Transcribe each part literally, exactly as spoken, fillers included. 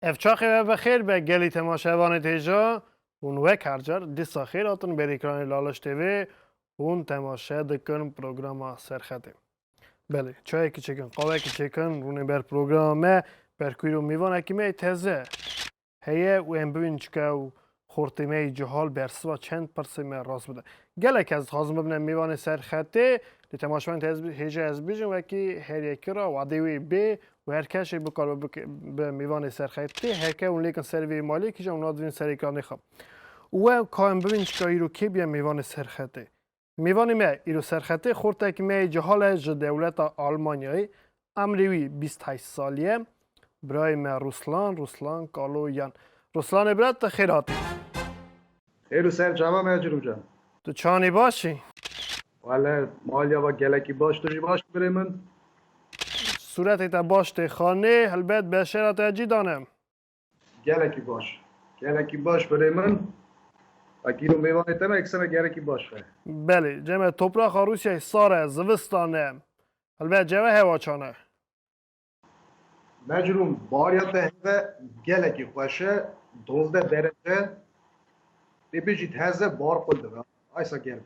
Ev çaxê we bi xêr be gelî temaşevanê têja hûn wek her car dîsa xêr hatin ber ekranê Laliş T V hûn temaşe dikin programa Serxetê. Belê, çayekî çêkin, qawekî çêkin, rûnê ber programa me, ber ku îro mêvanekî me yê teze heye û em bibînin çika ew xortê me yê cihal bersiva çend pirsê me rast bide. Gelek ez dixwazim bibine mêvanê Serxetê, lê temaşevanê te ez bi-, hêja ez bibêjim wekî her yekî re wadê wê bê û her keşê bikare bike-, bi mêvanê Serxetê, heke hûn lêkin ser vê malê kîjan hûn nadivîn ser ekranê xwe. Û we ka em bibînin çika îro kê bûye mêvanê Serxetê. Mêvanê me îro Serxetê xortek me yê cihal e ji dewleta Almanyayê. Emrê wî bîst heşt salî ye. Birayê me Ruslan, Ruslan Kaloyan. Ruslanê bira, tu xêr hatî. Xêr û ser çava me Ecrûm can. Tu çanî baş î? Wele maliya va gelekî baş, tu jî baş birê min. Sûretê te baş tê xanê, helbet beşera te cî dane. Gelekî baş. Gelekî baş birê min. Wekî îro mêvanê te me, yek sene gelekî baş be. Belê, cem e, topraxa Rûsyayê sar e, zivistan e. Helbet cem e hewa çan e. Mecrûm, bariya te heve gelekî xweş e, dozdeh derece. Tê bêjî heze bar qul dibe. Aysa germ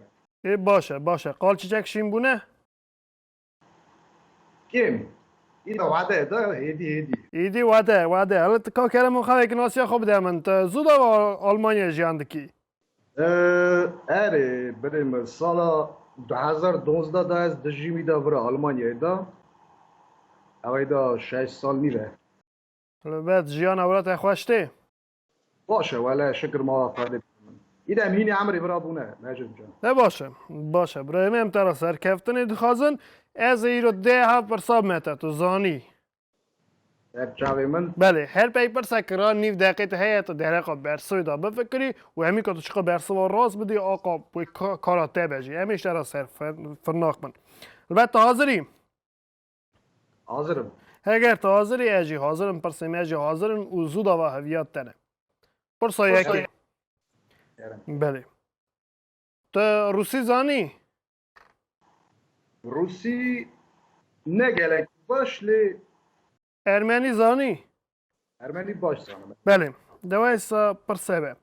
e. Ê baş e, baş e. Qal çiçek şîn bûne? Kêm. Îda wade da hêdî hêdî. Îdî wade, wade. Hele tu ka kerem û xelek nasiya xwe bide min. Tu zû da va Almanya jiyan dikî? Ee, erê, birê min, sala du hezar dozdeh da ez dijî wî da vira Almanyayê da. Ew ê da şeş sal nîve. Helbet jiyana wira te xweş tê? Baş e, wele şikir ma Xwedê. Îdem hînî emrê vira bûne, Mecid can. Ne baş e, baş e. Birayê me em te ra serkeftinê dixwazin. Ez ê îro dê ha pirsa me te, tu zanî. Ser çavê min. Belê, her pey pirsek ra nîv deqê te heye, tu dereqa bersivê da bifikirî û hemî ka tu çiqa bersiva rast bidî, aqa wê ka-, kara te be jî. Em ê ji te ra ser fir-, firnax bin. Helbet tu hazir î? Hazir im. Heger tu hazir î, ez jî hazir im, pirsê me jî hazir in û zû da va heviya te ne. Pirsa Pirsa yekê. Kerem. Belê. Tu rûsî zanî? Rûsî ne gelek baş lê Ermenî zanî? Ermenî baş zanim. Belê. Dewaysa pirse be.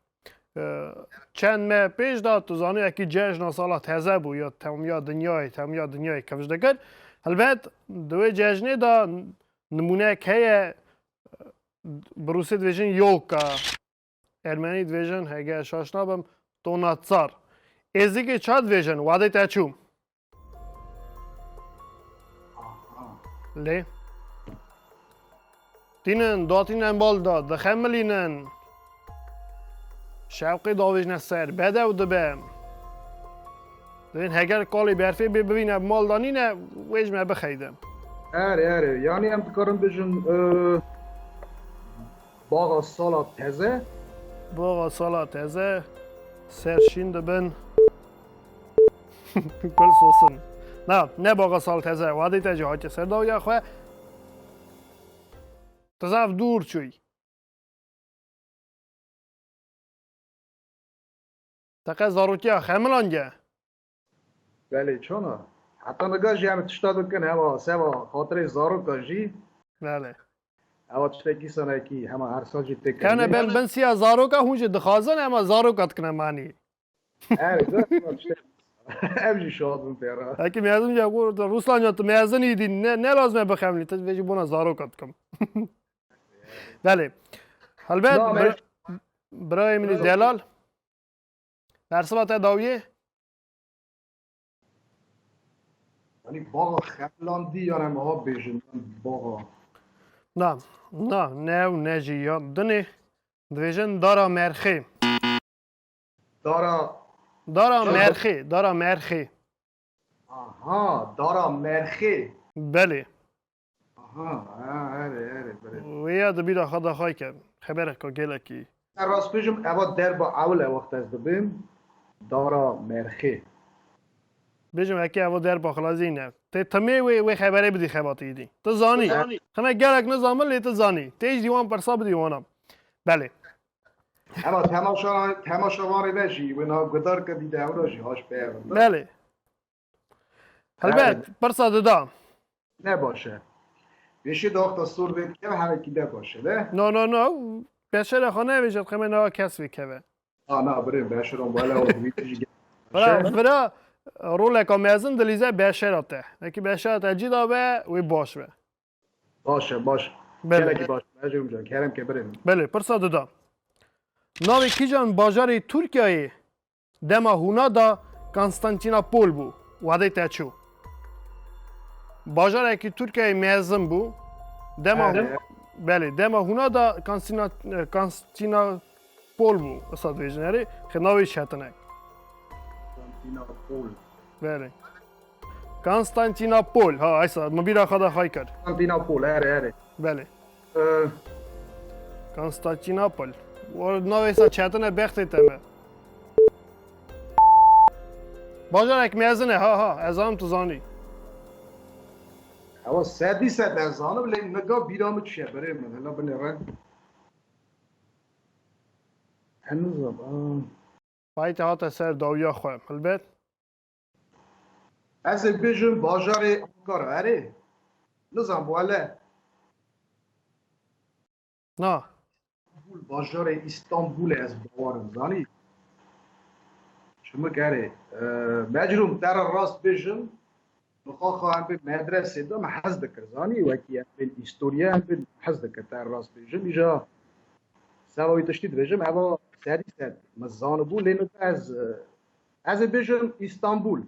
Ee, çend me pêş de, tu zanî, yekî cejna sala teze bû, ya tewmiya dinyayê, tewmiya dinyayê kevj dikir. Helbet, di wê cejnê de nimûnek heye, bi rûsî dibêjin yolka. Ermenî dibêjin, hege şaş nabim, tona tsar. Êzîkê ça dibêjin, wadê te çû. Lê tînin, datînin bal da, dixemilînin. Şewqê davêjne ser, bedew dibe. Dibên heger kalê berfê bê bivîne mal da nîne, wê ji me bixeyde. Erê, erê. Yanî em dikarin bijin, e, baxa sala teze. Baxa sala teze, ser şîn dibin. Gul sosin. Na, ne baxa sal teze. Wadê te jî hatiye ser dawiya xwe. Tu zaf dûr çûyî. Te qe zarokiya xemilandiye? Belê, çona? Heta niga jî em tişta dikin, hema seva xatirê zaroka jî. Belê. Ewa tiştekî sanekî, hema her sal jî têkevî. Kene ben bin siya zaroka, hûn jî dixwazin, hema zaroka dikine manî. Erê, zaten tiştek-, ev jî şad bin pêra. Hekî mezin ya, got, Ruslan ya, tu mezin îdî, ne, ne lazim e bixemlî, tu vê jî bona zaroka dikim. Belê. Helbet, Na, bir-, me- birayê min Buyurun. Delal. Bersiva te dawiyê? Yanî baxa xemilandî yan em ha bêjin, baxa. Na, na, ne ew ne jî ya dinê. Dibêjin dara merxê. Dara. Dara Dara. Merxê, dara merxê. Aha, dara merxê. Belê. Aha, ha, erê, erê, belê. Wê ya di bîra xwe de xay ke xebereka gelekî. Ez rast bêjim, eva derba ewil e wext ez dibêm. Dara merxê. Bêjim, heke eva derba xilazî ne. Tê timê wê, wê xeberê bidî xebatî dî. Tu zanî. Tu zanî. Xeme gelek nizanbin lê tu zanî. Tê jî dîwan pirsa bidî wana. Belê. Eva temaşa-, temaşavanê me jî wê niha guhdar ke dî de ewra jî haş peyevin. Belê. Helbet, Evet. Pirsa dida. Ne baş e. Pêşî daxta sor vê keve hevekî de baş e, ne? No, no, no. Beşera xwe nevêjit, xemê nava kes vê keve. Ha, na, birê, beşeran wele o, wî tijî Vira, vira roleka mezin dilîze beşera te. Eki beşera te cî da be, wê baş be. Baş e, baş. Belê. Gelekî baş. Mecrûm can, kerem ke birê min. Belê, pirsa duda. Navê kîjan bajarê Tirkiyeyê dema hûna da Konstantînopol bû? Wadê te çû. Bajarekî Tirkiyeyê mezin bû. Dema Erê. Hû-, belê, dema hûna da Konstîna-, Konstîna-, Pol bû, esa dibêjin erê, xê navê çetin e. Konstantînopol. Belê. Konstantînopol, ha, aysa, min bîra xwe da xay kir. Konstantînopol, erê, erê. Belê. Ee, Konstantînopol. O navê sa çetin e, bextê te me. Bajarek mezin e, ha, ha, ez zanim tu zanî. Ewa sedî sed ez zanim, lê niga bîra min çiye, berê min, hela binêre. Henizam, a. Payte hate ser dawiya xwe, helbet. Ez ê bêjim bajarê Ankara, erê. Nizam wele. Na. Bul, bajarê Îstanbulê ez bawerim, zanî. Çimik erê. E, Mecrûm, te re rast bêjim. Mixaxa em bê medresê de me hez dikir, zanî, wekî em bên îstoriye em bên hez dikir, te rast bêjim. Îja seva wî tiştî dibêjim, eva serî ser min zanibû, lê niha ez, ez ê bêjim Îstanbul.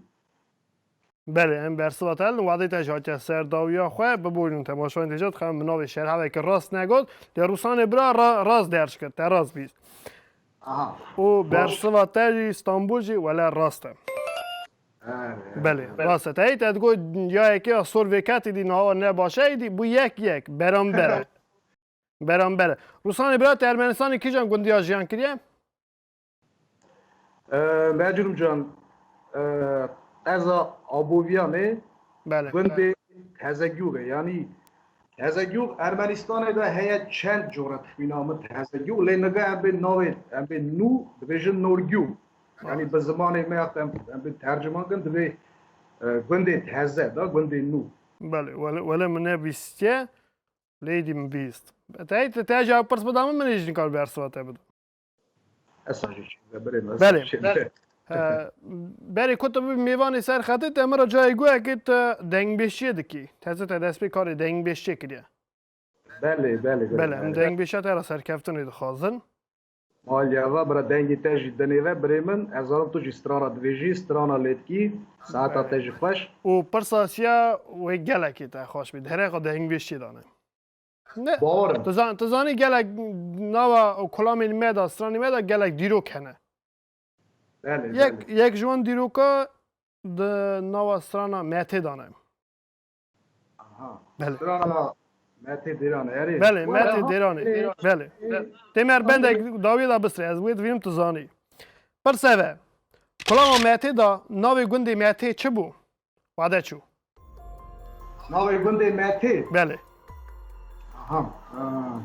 Belê, em bersiva te elin, wadê te jî hatiye ser dawiya xwe, biborînin temaşevanên têja dixin, min navê şerhevekî rast negot, lê Rûsanê bira ra-, rast derc kir, te rast bîst. Aha. Û bersiva te jî Îstanbul jî wele rast e. Belê, rast e. Te yê te digot ya yekê ya sor vêketî dî nawa ne başe dî, bu yek yek, beramber e. Beramber e. Rûsanê bira te Ermenistanê kîjan gundiya jiyan kiriye? E, Mecrûm can, e, ez a Aboviyanê Belê. Gundê Tezegûg e. Yanî Tezegûg Ermenistanê de heye çend cora tixmîna min Tezegûg, lê niga em bên navê, em bên nû dibêjin Norgûg. Yanî bi zimanê me ya em, em bên tercüman kin, divê, e, gundê teze da, gundê nû. Belê, wele, wele min nebîstiye, lê dî min bîst. Te, te, te jî pirs bida min, min ê jî nikar bersiva te bidim. Esa jî çi, berê me Belê. Çi. He, berê ku tu bî mêvanê ser xetê, te min re cayê goyekê tu dengbêşiyê dikî. Teze te dest pê karê dengbêşiyê kiriye. Belê, belê, belê. Belê, em dengbêşiya te re serkeftinê dixwazin. Maliye va, bira dengê te jî dinê ve, birê min, ez zanim tu jî strana dibêjî, strana lê dikî, saeta te jî xweş. Û pirsa siya wê gelekî te xweş bî, di herêxa dengbêşiyê de ne. Ne? Bawer im. Tu zan-, tu zanî gelek nava kulamên me de, stranên me de gelek dîrok hene. Belê, Yek, belê. Yek ji wan dîroka di nava strana Metê de ne. Aha. Belê. Strana Metê Dêranê, erê. Belê, Wala Metê ha. Dêranê. Belê. Tê me bendek dawiyê de bistre, ez wê divînim tu zanî. Pirse ve, kulama Metê de navê gundê Metê çi bû? Wade çû. Navê gundê Metê. Belê. Aha. Ha.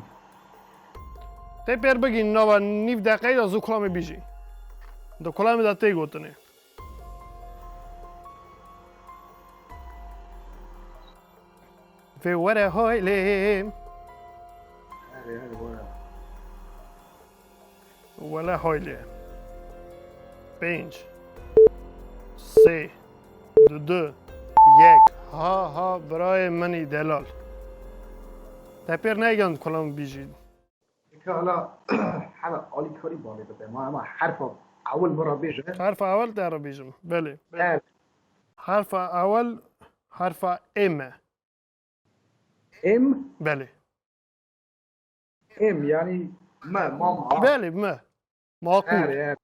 Tê pêr bigîn nava nîv deqeyê de zû kulamê bîjî. Di kulamê de tê gotinê. Vê were haylê. Erê, erê, were. Wele haylê. Pênc. Sê. Du, du. Yek. Ha, ha, birayê min î delal. Te pêr negand kulam bijî. Eka hala, hala alîkarî balê bide. Ma, ma herfa ewil min re bêje. Herfa ewil te re bêjim. Belê. Er. Herfa ewil, herfa ê me. Êm? Belê. Êm, yanî me, mama. Belê, me. Makul. Erê, erê.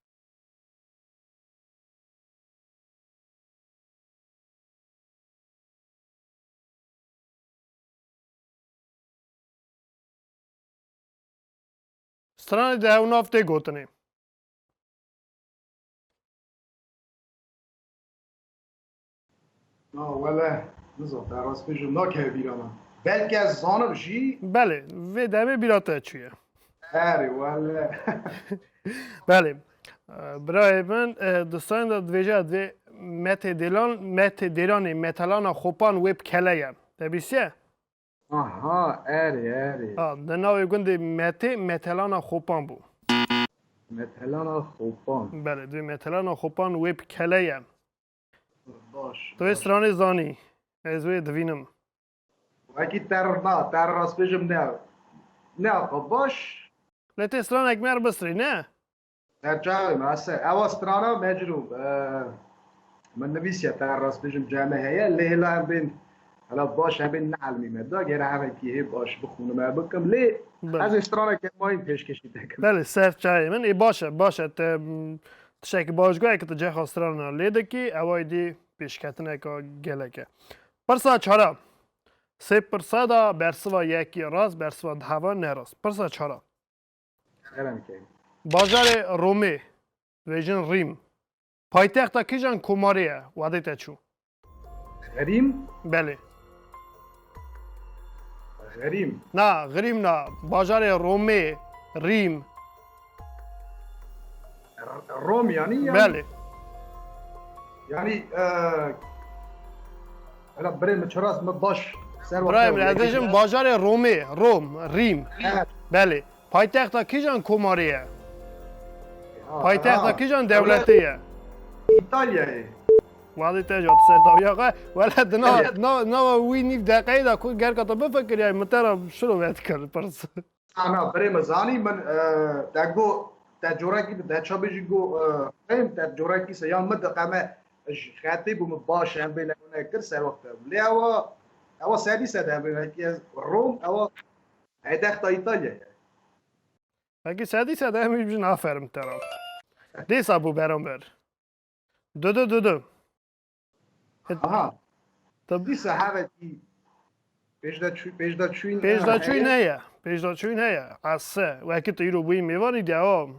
Stranê di hev nav tê gotinê. Na, wele, nizam, te rast bêjim, nakeve bîra min. Belkî ez zanim jî. Belê, vê demê bîra te çûye. Erê, wele. Belê. E, birayê min, e, di stranê de dibêje, divê Metê Dêlan, Metê Dêranê, Metelana Xopan wê bi kele ye. Te bîstiye? Aha, erê, erê. Ha, di navê gundê Metê, Metelana Xopan bû. Metelana Xopan. Belê, divê Metelana Xopan wê bi kele ye. Baş, Tu wê baş. stranê zanî. Ez wê divînim. Wekî ter na, ter rast bêjim ne. Ne apa baş. Lê tê stranek me re bistirî, ne? Serçavê me, ese. Ewa strana mecrû. Min nivîsiye, te rast bêjim ceme heye. Lê hêla em bên, hela baş em bên ne elmî me da. Gere hevekî hê baş bixûnim e bikim. Lê Belê. ez ê straneke mayîn pêşkêşî dekim. Belê, serçavê min. Ê baş e, baş e. Te, m, tiştekî baş goye ki tu cexa strana lê dikî, ewa êdî pêşketineka gelek e. Pirsa çara. Sê pirsa da bersiva yekî rast, bersiva diheva ne rast. Pirsa çara. Kerem ke. Bajarê Romê, vêjin Rîm. Paytexta kîjan komarê ye? Wadê te çû. Xerîm? Belê. Xerîm. Na, Xerîm na. Bajarê Romê, Rîm. R-, Rom yani, yani. Belê. Yani, e, hele birê min çiras mi baş ser Birayê min, ez dibêjim bajarê Romê, Rom, Rîm. Evet. Belê. Paytexta kîjan komarê ye? Ha, Paytexta ha. kîjan dewletê ye? Îtalyayê. Wadî te jot ser dawiya xwe. Wele di na, Evet. na, nava wî nîv deqeyê de ku gerka te bifikiriyay, min te re şiro vedikir pirs. Na, na, birê min zanî min, e, te got, te corekî bi, te çabê jî got, e, xeyim, te corekî se yan min diqeme, ji xetê bû min baş em bê ne kir ser wexte. Lê ewa, ewa sedî sed em bê, wekî ez Rom, ewa paytexta Îtalya ye. Wekî sedî sed em bê jin aferin te re. Dîsa bû beramber. Du du, du du. Aha. Tab- Dîsa hevekî pêşda çû-, pêşda çûyîn Pêşda çûyîn heye. heye. Pêşda çûyîn heye. Ese. Wekî tu îro bûyî mêvanî devam.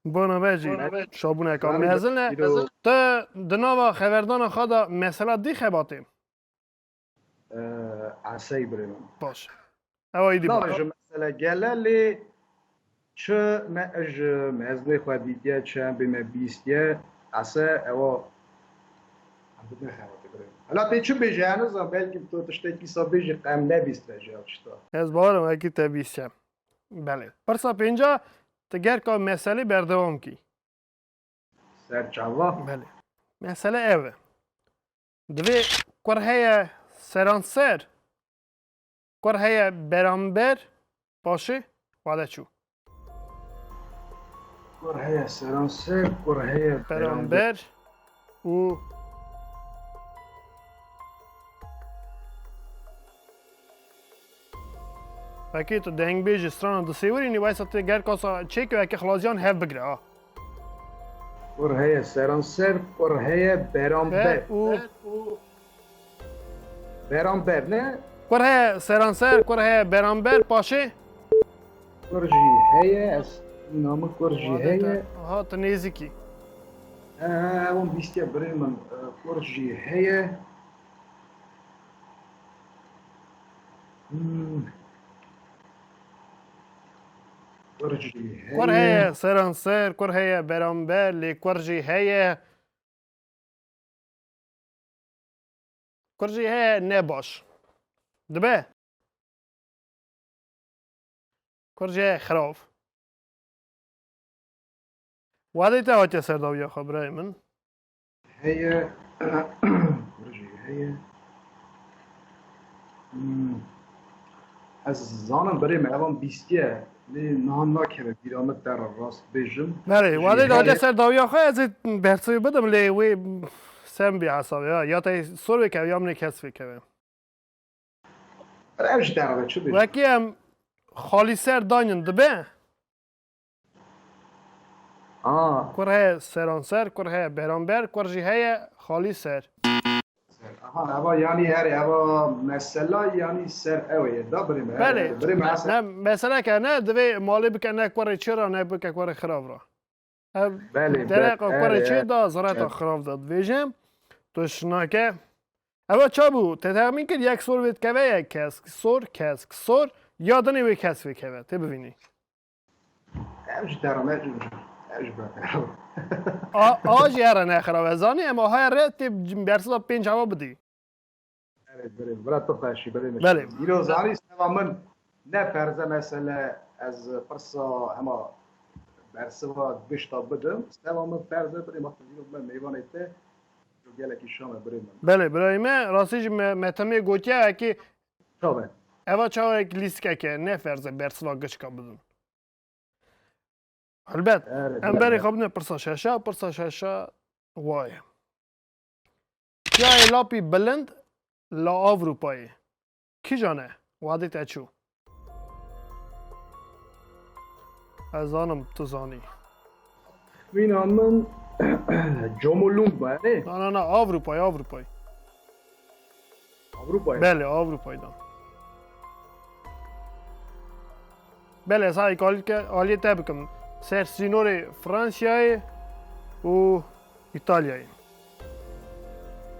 Bona vecî. Bona vecî. Şabûneka Zanî mezin e. îro Tu di nava xeverdana xwe de mesela dî xebatê? Ee, Esey birê min. Baş. Ew êdî Navê baş. ji mesele gele lê çi me ji mezinê xwe dîtiye, çi em bê me bîstiye, ese ewa em bi me xebatê birê min. Hela tê çi bêje, ez nizam, belkî tu tiştekî sa bêjî qe em nebîstire ji ev tişta. Ez bawerim wekî te bîstiye. Belê. Pirsa pênca, tu gerka meselê berdewam kî. Serçava. Belê. Mesele ev e. Divê kur heye seranser, kur heye beramber, paşê wade çû. Kur heye seranser, kur heye beramber. Beramber û Wekî tu dengbêjî strana di sêwirî nî waysa tê ger kasa çêke wekî xilaziyan hev bigire ha. Kur heye seranser, kur heye beramber. Ber û Beramber ne? Kur heye seranser, kur heye beramber, paşê? Kur jî heye, ez namı kur jî heye. Aha, tu nêzikî. He, he, ewan bîstiye birê min, e, kur jî heye. Hmm. Kur jî heye. Kur heye seranser, kur heye beramber, lê kur jî heye. Kur jî heye ne baş. Dibe? Kur jî heye xirav. Wadê te hatiye ser dawiya xwe birayê min. Heye. Kur jî heye. Hmm. Ez zanim birê me evan bîstiye. Lê niha nakeve bîra min te re rast bêjim. Belê, Jî wadê de heye. hatiye ser dawiya xwe ez ê bersivê bidim lê wê sem bî hesabê ha. Ya te sor vêkeve ya min ê kes vêkeve. Ev ji te re çi bêjim? Wekî em xalî ser daynin dibe. Aa. Kur heye seranser, kur heye beramber, kur jî heye xalî ser. Aha, eva yani her eva mesela yani ser ew ye da birê me. Belê. Birê me ser. Ne, mesela ke ne divê malê bike ne kurê çê ra ne bike kurê xirav ra. Ev Belê, dereqa be-, kurê erê, çê da zireta erê. xirav da divêjim. Tu şinake. Eva çabû, te texmîn kir yek sor vê dikeve yek kesk, sor, kesk, sor, ya dinê wê kes vê keve. Tê bivînî. Ev ji te re ne, ev ji, ev ji ber te re. A, a jî here ne xirav e. Zanî em a haya re tê bersiva pênc hava bidî. Belê, bira tu xweşî, belê. Belê. Îro zanî, seva min ne ferz e mesele ez pirsa hema bersiva gişta bidim. Seva min ferz e, birê, wexta îro bime mêvanê te, tu gelekî şam e, birê min. Belê, birayê me, rastî jî me, me temê gotiye, ekî Tabii. Eva çawek lîstikeke ne ferz e bersiva gişka bidim. Helbet, Evet, em berê evet. xwe bidine pirsa şeşa, pirsa şeşa wa ye. Çiyayê Lapî Bilind li Ewropayê kîjan e? Wadê te çû? Ez zanim tu zanî. Wîna min Comolung ba, ne? Na, na, na, Ewropayê, Ewropayê. Ewropayê. Belê, Ewropayê da. Belê, ez hayê alî te bikim. Ser sînorê Fransiyayê û Îtalyayê.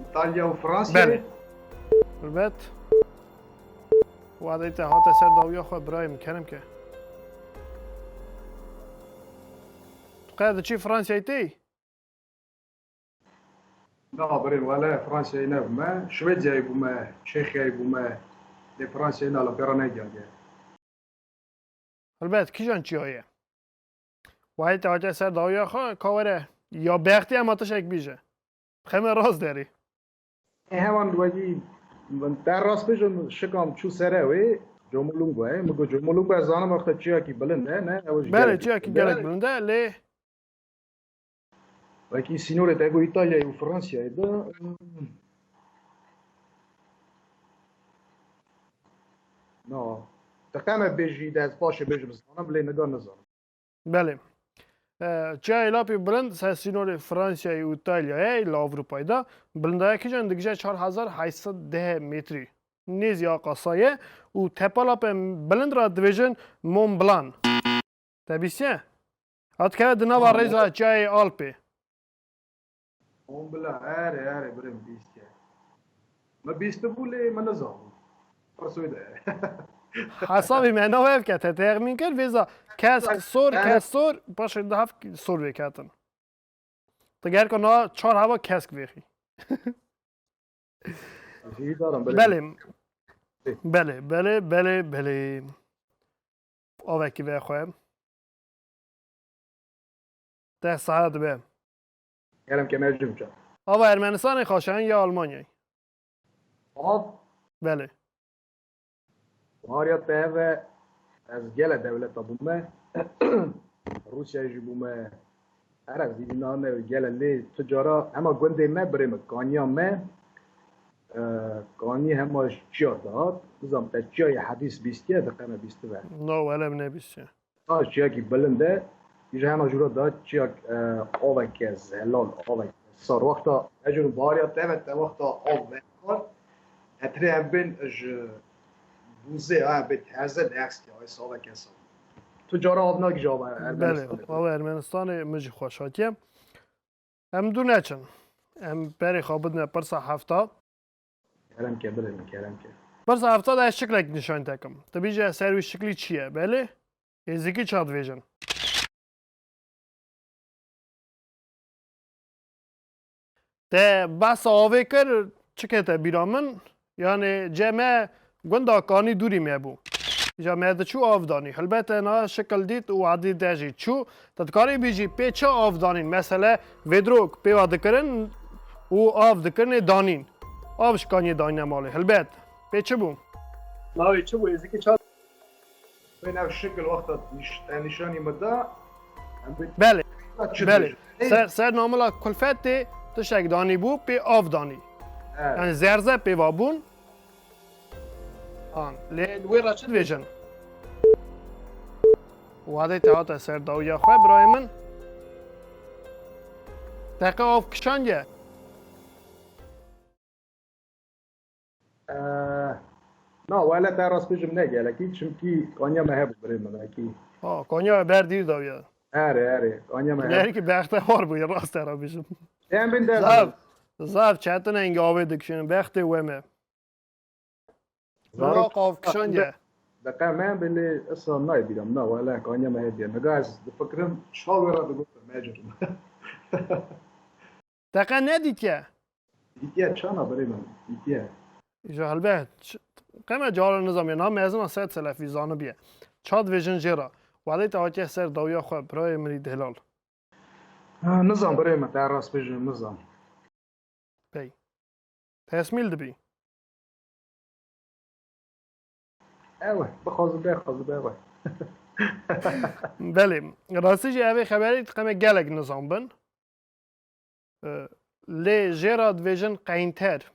Îtalya û Fransiyayê? Belê. Helbet. Wadê te hate ser dawiya xwe, birayê min, kerem ke. Tu qey diçî Fransiyayê tê? Na, birê, wele Fransiyayê nebûme. Şwêdiyayê bûme, Çexiyayê bûme. Lê Fransiyayê na li pêra negihandiye. Helbet, kîjan çiya ye? Wayê te hate ser dawiya xwe, ka were ya bextê ema tiştek bîje. Xeme rast derê. E, hewan wekî min te rast bêjim, şikam çû sere wê, Comolungo ye. Min got, Comolungo ez zanim wexta çiyakî bilind e, ne? Ew jî Belê, gelekî çiyakî bilind e. Gelek bilind e, lê Wekî sînorê te got Îtalyayê û Fransiyayê de. Na. Te qeme bêjî de ez paşê bêjim zanim, lê niga nizanim. Belê. E, Çiyayê Lapî Bilind ser sînorê Fransiyayê û Îtalyayê li Ewropayê de bilindaya kîjan digije çar hezar heyt sed deh metrî. Nêzî Aqasayê û tepa Lapê Bilind re dibêjin Mont Blanc. Te bîstiye? Hat keve di nava Ha, rêza çiyayê Alpê. Mont Blanc, erê, erê, birê min bîstiye. Me bîstibû lê me nizanibû. Pirsoyê de. Hesabê me nava ev ke te texmîn kir, vêza kesk sor, kesk sor, paşê di hev sor vêketin. Tu gerka na çar heva kesk vêxî. Jî darim, belê. Belê. Belê, belê, belê, belê. Avekî vexwe. Te saet be. Kerem ke mecnûn ça. Ava Ermenistanê xaşayan ya Almanyayê. Av? Belê. Bariya te ev e, ez gele dewleta bûme. Rûsyayê jî bûme. Erez, înan e gele lê tu cara hema gundê me, birê me, kaniya me, e, kanî hema ji çiya dihat. Nizam te çiyayê Hedîs bîstiye, diqe me bîstibe. Na, wele min nebîstiye. Ha, çiyakî bilind e. Îja hema jûra da çiyak, e, aveke zelal, aveke sar. Wexta ecûr bariya te ve te wexta av vekar. Hetirê em bên ji bûzê, ha, bê teze ders ki, ay save kesa. Tu cara av nagî ji ava Ermenistanê. Belê, ava Ermenistanê min jî xweş hatiye. Em dû neçin. Em berê xwe bidine pirsa hefta. Kerem ke, bilin, kerem ke. Pirsa hefta de ez şiklek nîşan te kim. Tu bîje ser wî şiklî çi ye, belê? Êzîkî ça dibêjin? Te behsa avê kir, çi kete bîra min? Yanê cê me gunda Kanî dûrî me bû. Îja me diçû av danî. Hilbete na şikil dît û wadî de jî çû. Te dikarî bîjî pê çi av danîn? Mesele vêdrok pêwa dikirin û av dikirinê danîn. Av ji Kaniyê danîne malê. Hilbet. Pê çi bû? Navê çi bû? Êzîkî ça Bên ev şikil wexta nîş-, te nîşanî min da, em bê Belê. Çi Belê. dibêjin? Ser, ser namila kulfetê tiştek danî bû, pê av danî. Evet. Yani zerze pê va bûn. An, lê wê re çi dibêjin? Wadê te hate ser dawiya xwe, birayê min. Teqe av kişandiye. Eee, na, wele te rast bêjim ne gelekî, çimkî kanya me hebû birê min, wekî. Ha, kanya ber dîr dawiya. Erê, erê, kanya me hebû. Gelekî bextewar bûye, rast te re bêjim. Em bin de Zaf, zaf çetin e, hingê avê dikişînin, bextê we me. Zarok Zarok av kişandiye. Deqe me belê esa nayê bîra min, na, wele kanya me hediye. Niga ez difikirim, çawa wê re digotim, mecrim. Te qe nedîtiye? Dîtiye çana birê min, dîtiye. Îja helbet, ç-, qeme cara nizam ya, na mezina sed selefî zanibiye. Ça dibêjin jê re? Wadê te hatiye ser dawiya xwe, birayê min î delal. Ha, nizam birê min, te rast bêjim, nizam. Pey. Tesmîl dibî. Ew e, bixwazi bexwazi be ew e. Belê, rastî jî evê xeberî qeme gelek nizam bin. Ee, lê jê re dibêjin qeynter.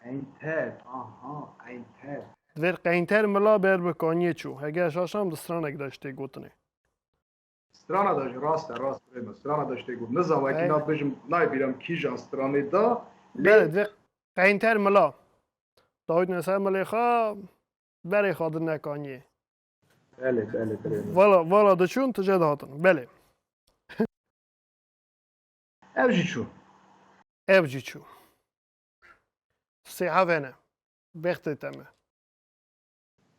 Qeynter, aha, qeynter. Divêr qeynter mila ber bi kaniyê çû. Hege şaşam di stranek de ji tê gotinê. Strana da jî rast e, rast birê min. Strana da ji tê got. Nizam wekî Ey. na bêjim, nayê bîram kîjan stranê da. Lê Belê, divê qeynter mila. Dawît neser milê xwe, berê xwe din nekaniyê. Belê, belê, birê min. Vala, vala diçûn, tije dihatin. Belê. Ev jî çû. Ev jî çû. Sê hev hene. Bextê te me.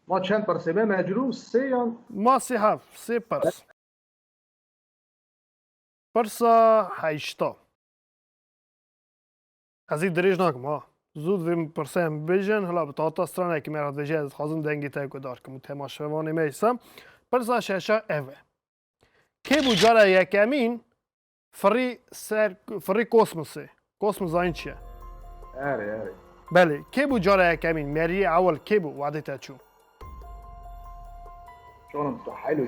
Ma çend pirsê me mecrû? Sê yan? Ma sê hev, sê pirs. Pirsa heyşta. Ez ê dirêj nakim ha. Zû divê min pirsê em bêjin, hila bi tahta stranekî me re dibêje, ez dixwazim dengê te guhdar kim û temaşevanê me îsa. Pirsa şeşa ev e. Kê bû cara yekemîn firî ser, firî kosmosê? Kosmos zanîn çi ye? Erê, erê. Belê. Kê bû cara yekemîn? Meriyê ewil kê bû? Wadê te çû. Canım tu helo.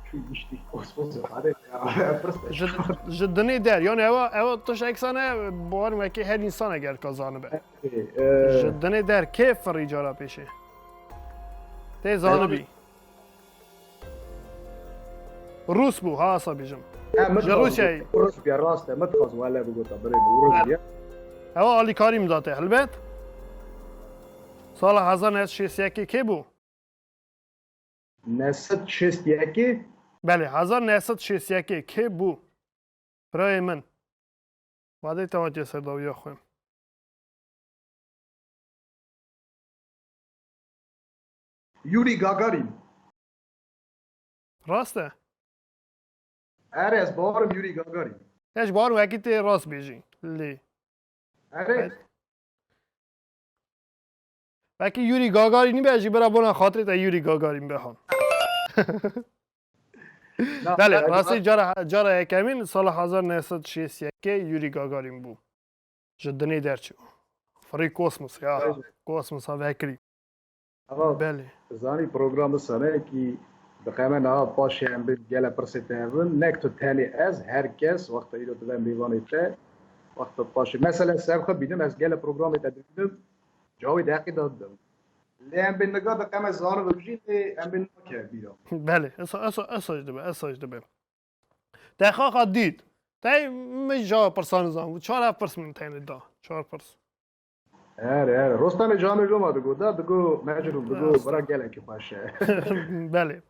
Çû giştî kosmosê. Hadi ya. Ji, ji dinê der. Yani ewa, ewa tişt eksane, bawer wekî her insana ger ka zanibe. Erê, e, Ji dinê der kê firî cara pêşê? Tê zanibî. Rûs bû, ha, asa bêjim. He, min Ji dixwaz Rûsyayê. Rûs bû, rast e, min dixwaz wele bigota, birê min, Rûs bû. Ewa alîkarî min date, helbet. Sala hezar neh sed şêst yekê kê bû? Neh sed şêst yekê? Belê, hezar neh sed şêst yekê kê bû? Birayê min. Wadê te hatiye ser dawiya xwe. Yuri Gagarin. Rast e? Erê, ez bawerim Yuri Gagarin. Ez bawerim wekî tê rast bêjî. Lê. Erê. Belkî Yuri Gagarin be jî bira bona xatirê te Yuri Gagarin be han. Na, Belê, na, rastî na. cara, cara yekemîn sala hezar neh sed şêst yekê Yuri Gagarin bû. Ji dinê derçû. Firî kosmos ya. Belê. Kosmosa vekirî. Ama Belê. zanî program sanekî diqeme niha paşê em bin gele pirsê te hevin. Nek tu tenê ez, her kes wexta îro dibe mêvanê te. Wexta paşê. Mesela ser xwe bînim, ez gele programê te dibînim. Cawê deqî da didim. Lê em bên niga diqeme zanibim jî, lê em bên nake bîra. Belê, esa, esa, esa jî dibe, esa jî dibe. Te xaxa dît. Te min ja pirsan zan. Çar ev pirs min tenê da. Çar pirs. Erê, erê. Rostemê camê Roma digo, da digo, mecnûn digo, Rast. bira gelekî xweş e. Belê.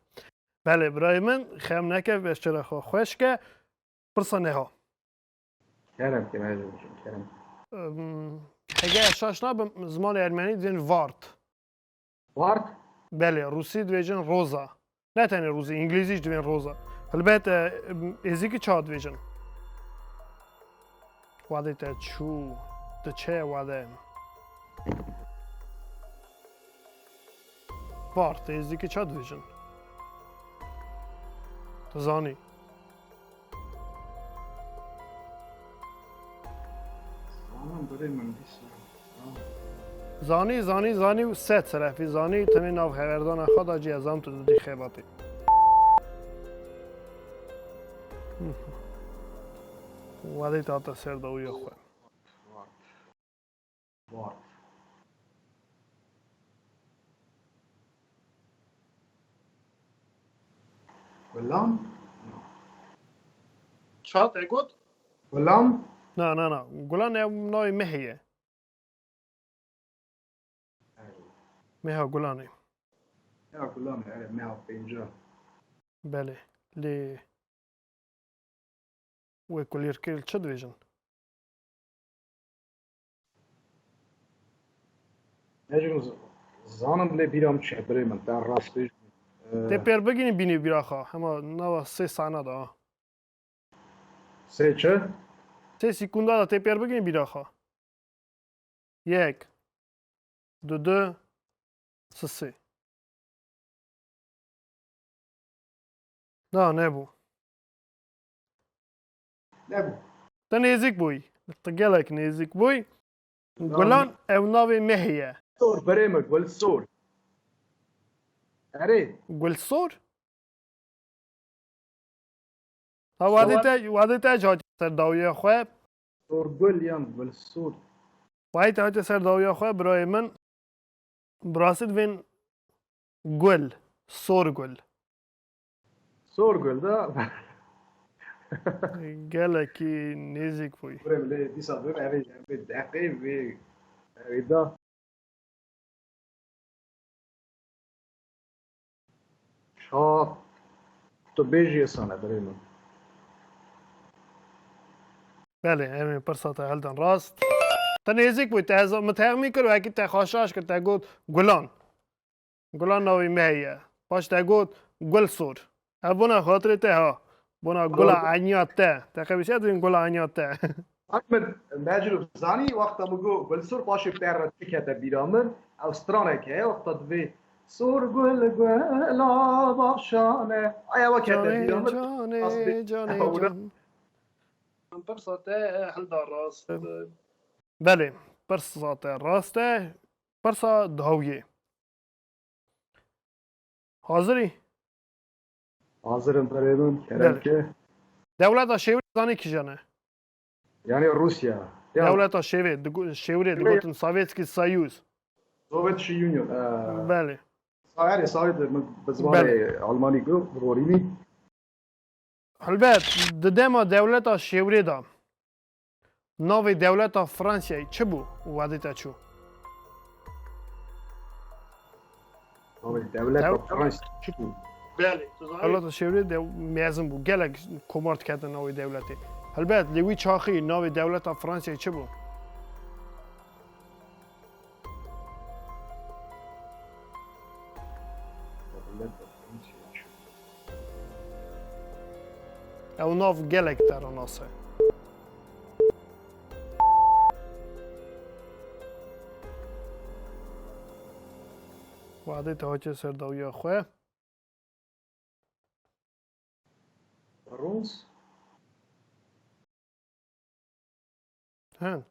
Belê, birayê min, xem neke, vê çira xwe xweş ke. Pirsa neha. Kerem ke, mecnûn, kerem. Em, hege ez şaş nabim, zimanê ermenî dibên vart. Ward? Belê, rûsî dibêjin roza. Ne tenê rûsî, îngilîzî jî dibên roza. Helbet, e, êzîkî ça dibêjin? Wadê te çû, diçe wade. Ward, êzîkî ça dibêjin? Tu zanî. Zanim birê min dîsa. Zanî, zanî, zanî û sed serefî zanî, tenê nav heverdana xwe da cî ez zam tu didî xebatê. Wadê te hate ser dawiya xwe. Ward. Ward. Gulan? No. Ça te got? Gulan? Na, na, na. Gulan ew navê mehê ye. Meha Gulanê. Meha Gulanê, erê, meha pênca. Belê. Lê wê kulîrkirî li çi dibêjin? Mecnûn z-, zanim lê bîra min çûye birê min, te rast bêjim. Ee, Tê pêr bigihînî bînî bîra xwe. Hema nava sê sahna da. Sê çi? Sê sekunda da tê pêr bigihînî bîra xwe. Yek. du du, sisê. Na, nebû. Nebû. Te nêzik bûyî. Te gelek nêzik bûyî. Gulan ew navê mehê ye. Sor, berê min, gul sor. Erê. Gul sor? Ha, wadê te, wadê te jî hatiye ser dawiya xwe. Sorgul yan Gulsor. Wadê te hatiye ser dawiya xwe, birayê min. Bi rastî divên gul, sorgul. Sorgul da. Gelekî nêzîk bûyî. Kurê min lê dîsa bim evê, evê deqê vê, evê da. Şa, tu bêjî, esane birê min. Belê, em ê pirsa te hildan rast. Te nêzîk bû, te ez, min texmîn kir, wekî te xwe şaş kir, te got gulan. Gulan navê me ye. Paş te got gul sor. Ev bona xatirê te ha. Bona gula eniya te. Te qebîsiya dibên gula eniya te. Ahmed, Mecrûf, zanî wexta min got gul sor, paşê te re çi kete bîra min? Ew stranek heye, wexta divê sor gul gula bavşane. Aya we kete bîra min. Canê, canê, canê. Pirsa te hilda rast. Belê, pirsa te rast e. Pirsa dawiyê. Hazirî? Hazir im birê min, kerem ke. Dewleta Şêwrê zanî kîjan e? Yani Rusya. Ya. Dewleta Şêwê, digo- Şêwrê digotin Sovyetski Soyuz. Soviet Union. E, Belê. Erê, Sovyet, min bi zimanê Almanî got, bi borînî. Helbet, di dema dewleta Şêwrê de navê dewleta Fransayê çi bû û wedê te çû? Navê dewleta Dew- Fransayê çi bû? Belê, tu zanî. Dewleta Şêwrê de mezin bû. Gelek komar diketin navê dewletê. Helbet, lê wî çaxî navê dewleta Fransayê çi bû? Ew nav gelek te re nas e. Wadê te hatiye ser dawiya xwe. Rûns. Hin.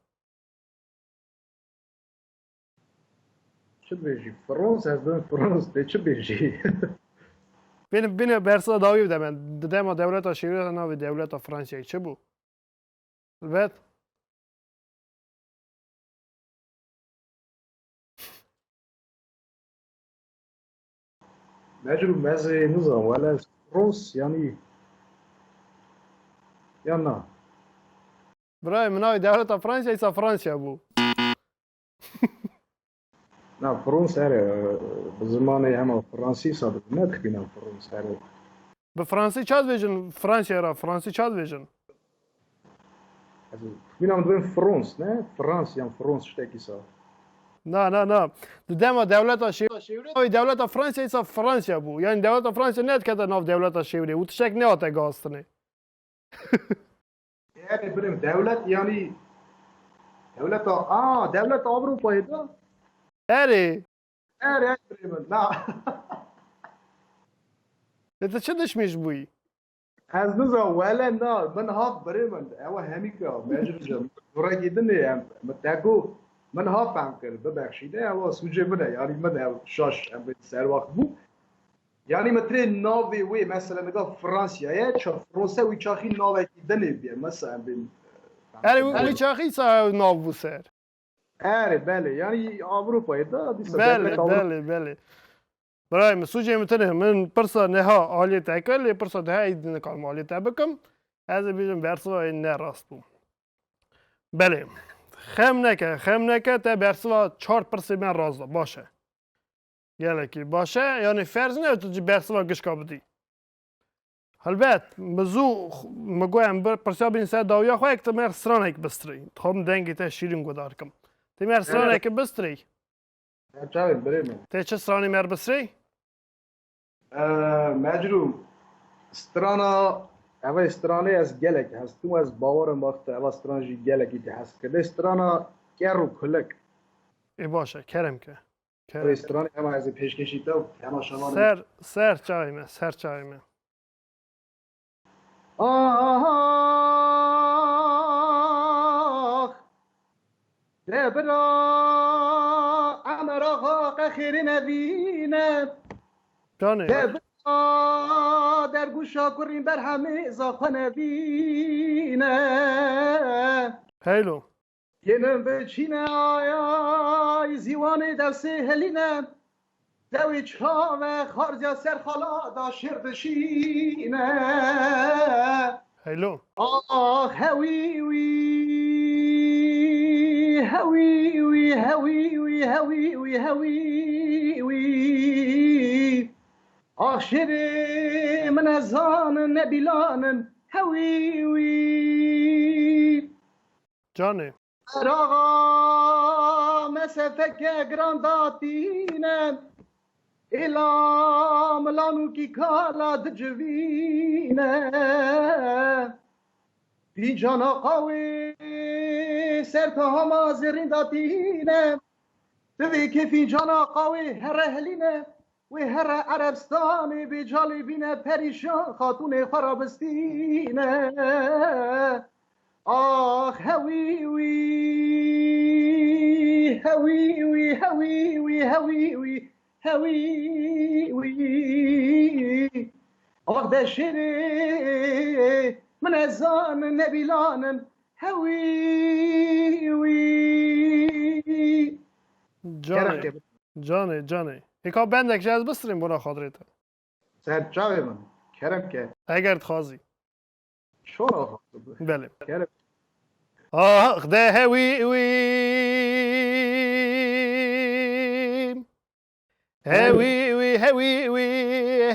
Çi dibêjî? Frons, ez dibim Frons, dê çi bêjî? Bêne, bêne bersa dawî bide me. Di dema dewleta Şêwrê de navê dewleta Fransayê çi bû? Elbet. Mecrû mezê nizam, wele Frons, yanî, ya na? Birayê min, navê dewleta Fransayê îsa Fransa bû. Na, Frons here, bi zimanê hema Fransîsa dibîne, dixîne Frons here. Bi Fransî ça dibêjin Fransayê re? Fransî ça dibêjin? Ez dixmînim dibên Frons, ne? Frans yan Frons, tiştekî sa. Na, na, na. Di dema dewleta Şêwrê, navê dewleta Fransayê îsa Fransa bû. Yanî dewleta Fransa nedikete nav dewleta Şêwrê. Û tiştek nehate guhastinê. Erê, birim, dewlet, yanî dewleta, a, dewleta Ewropayê de. Erê. Erê, erê, birê min, na. Lê tu çi dişmîş bûyî? Ez nizam, wele na, min hat birê min, ew hemîka, mecrû, gurekî din ê, em, min te got, min hat fehm kir, bibexşîne, ew sûcê min e, yanî min ew şaş, em bê serwaxt bû. Yanî min tirê navê wê, mesela niga Fransayê, ça Fransa wî çaxî navekî din ê bîye, mesela em bên, e, Erê, wî, wî çaxî sa ew nav bû ser. Erê, belê, yanî Ewropayê de, dîsa Belê, dewleta Ewro- belê, belê. Birayê min, sûcê min tune, min pirsa neha aliyê te kir, lê pirsa deha êdî nikarim aliyê te bikim. Ez ê bêjim bersiva wê ne rast bû. Belê. Xem neke, xem neke, te bersiva çar pirsê me rast da. Baş e. Gelekî baş e. Yanî ferz ne tu ci bersiva gişka bidî. Helbet, min zû x-, min got em bir pirsiya bîn ser dawiya xwe, ek tu mer stranek bistirî. Dixwam dengê te şîrîn guhdar kim. Tê mer stranekê bistirî. Çavên birê min. Tê çi stranê mer bistirî? Ee, Mecrû, strana, eva stranê ez gelek hez dikim, ez bawer im wexta eva stran jî gelekî te hez kir. Dê strana ker û kulek. Ê baş e, kerem ke. Kerem. Restoranê hema ez ê pêşkêşî te û hema şevan. Ser, ser çavê me, ser çavê me. Ah, de bira Emer axa qe xêrê nevîne. Canê. De bira dergûşa kurîn berhemê zaxwe nevîne. Heylo. Yê min biçîne ayay zîwanê dewsê helîne. Dewê çave xarziya ser xala da şêr dişîne. Heylo. Ah hewî wî, hewî wî, hewî wî, hewî wî, hewî wî. Ah şêrê min ezanin nebîlanin hewî wî. Canê. Seraxa mesefeke giran datîne, êla milan û kîkala dicivîne. Fîncana qawê ser tahama zêrîn datîne. Divê kê fîncana qawê here helîne. Wê here Erebstanê bê calê bîne perîşan xatûnê xwe rabistîne. Ax hewî wî, hewî wî, hewî wî, hewî wî, hewî wî. Ax de şêrê min ezan nebîlanin hewî wî. Canê, canê, canê. Hêka bendek ji ez bistirîm bona xatirê te. Ser çavê min. Kerem ke. Eger dixwazî. Şora xwe. Belê. Kerem. Ah de hewî wî. Hewî wî, hewî wî,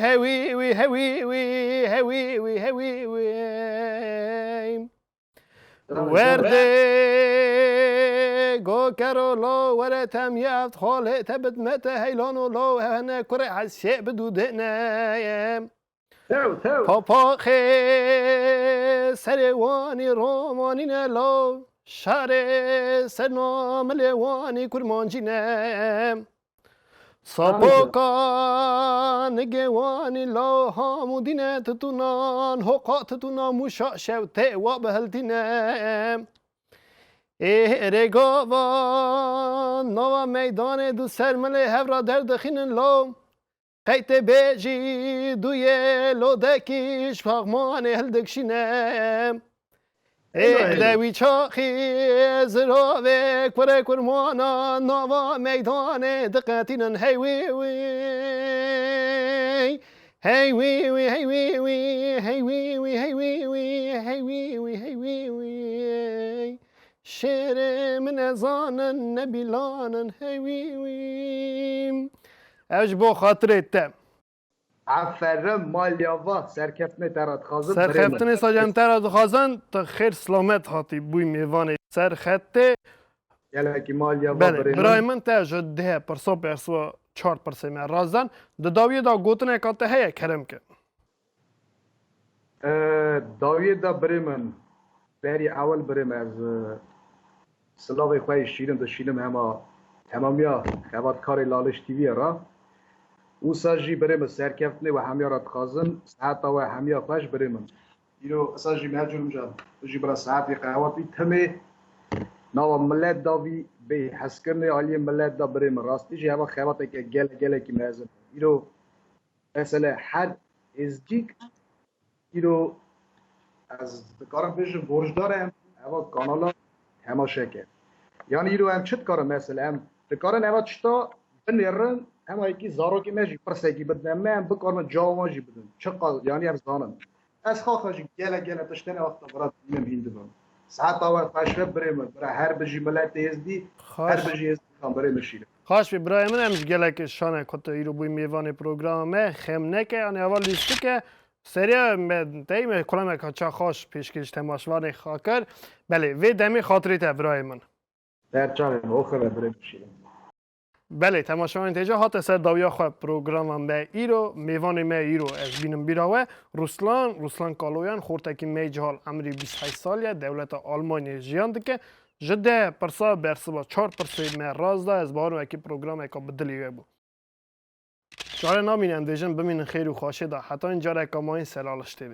hewî wî, hewî wî, hewî wî, hewî wî. Werdê go kero lo were temyeft xolê te bidmete heylan û lo hene kurê hesiyê bidûdêne. Tew, tew. Papaxê serê wanî romanîne lo şarê ser namilê wanî kurmancîne. Sapoka nigê wanî law hamû dîne titunan hoqa tituna mûşa şew tê wa bihiltîne. Ê rêgava nava meydanê du ser milê hev ra derdixînin law. Qey tê bêjî duyê lodekî ji paxmanê hildikşîne. Ê de wî çaxî ziravê kurê kurmana nava meydanê diqetînin hey wî wî. Hey wî wî, hey wî wî, hey wî wî, hey wî wî, hey wî wî, hey wî wî. Şêrê min ezanin nebîlanin hey wî wî. Ev ji bo xatirê te. Aferin, maliya va, serkeftinê te re dixwazim. Serkeftinê sacan te re dixwazin, tu xêr silamet hatî bûyî mêvanê ser xetê. Gelekî maliya va. Belê, birê min. Te ji deh pirsa, persa çar pirsê me razan. Di dawiyê de gotineka te heye, kerem ke. E, dawiyê de birê min, berî ewil birê min ez, e, silavê xwe yê şîrin dişînim hema temamiya xebatkarê Laliş T V'yê re. Wisa jî birê min serkeftinê we hemiya re dixwazim, seheta we hemiya xweş birê min. Îro esa jî me cûr mica jî bira saetê qehwatî timê nava milet davî bê hezkirinê aliyê milet da birê min. Rastî jî heva xebateke gele gelekî mezin. Îro mesele her êzdîk îro ez dikarim bêjim borcdar em heva kanala temaşe ke. Yanî îro em çi dikarin mesele em dikarin heva tişta binêrin hema yekî zarokê me jî pirsekî bidin em me em bikarin cewab wan jî bidin. Çiqas yanî em zanin. Ez xaxa jî gele gele tiştene wexta bira dînim hîn dibim. Saeta we xweş be birê min. Bira her bijî miletê Êzdî, her bijî Êzdî kan birê min şîrin. Xaş be birayê min, em ji gelekê şane ku tu îro bûyî mêvanê programa me. Xem neke, yanî eva lîstike. Seriya me tey me kulemeka ça xweş pêşkêş temaşvanê xwe kir. Belê, vê demê xatirê te birayê min. Ser çavê min, oxir e birê min şîrin. Belê, temaşevanên têja hate ser dawiya xwe programa me îro. Mêvanê me îro ez bînim bîra we. Ruslan, Ruslan Kaloyan, xortekî meycihal emrî bîst heşt sal ye, dewleta Almanyayê jiyan dike. Ji deh pirsa bersiva çar pirsê me rast da, ez bawer wekî programeka bi dilê we bû. Çare namîne, em dêjin bimînin xêr û xweşê de. Heta încareka mayîn, Selaliş T V.